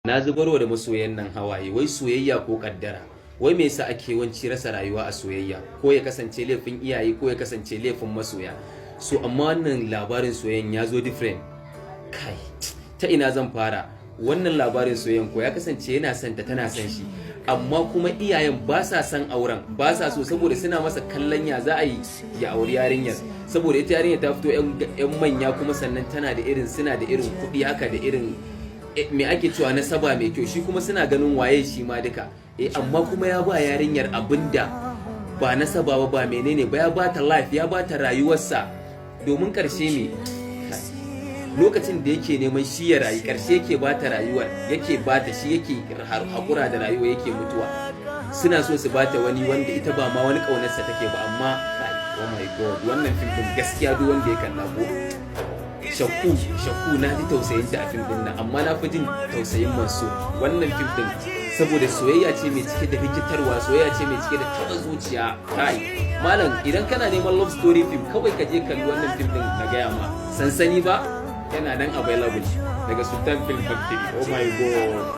Na zubarwa da masoyan nan hawaye. Wai soyayya ko kaddara? Wai me yasa ake yawanci rasa rayuwa a soyayya? Ko ya kasance laifin iyaye, ko ya kasance laifin masoya? So amma wannan labarin soyayyan ya zo different. Kai, ta ina zan fara wannan labarin soyayyan? Ko ya kasance yana son ta, tana son shi, amma kuma iyayen ba sa son auren, ba sa so, saboda suna masa kallon ya za a yi ya auri yarinyar, saboda ita yarinyar ta fito yan manya, kuma sannan tana da irin, suna da irin kuɗi haka, da irin me ake cewa, nasaba mai kyau. Shi kuma suna ganin waye shi ma duka. Amma kuma ya ba yarinyar abinda ba nasaba ba, ba menene ba, ya ba ta life, ya ba ta rayuwarsa, domin karshe me lokacin da yake neman shi ya rayu, karshe yake ba ta rayuwar, yake ba ta shi, yake hakura da rayuwa, yake mutuwa. Suna so su bata wani wanda ita ba ma wani kaunarsa take ba, amma oh my God, wannan fim din gaskiya duk wanda ya kalla ko shakku shakku. Na ji tausayin ta a fim din nan, amma na fi jin tausayin Mansur wannan fim din, saboda soyayya ce mai cike da rikitarwa, soyayya ce mai cike da taɓa zuciya. Kai malam, idan kana neman love story film, kawai ka je kalli wannan fim din. Na gaya ma, Sansani ba yana nan available daga Sultan Film Factory. Oh my God.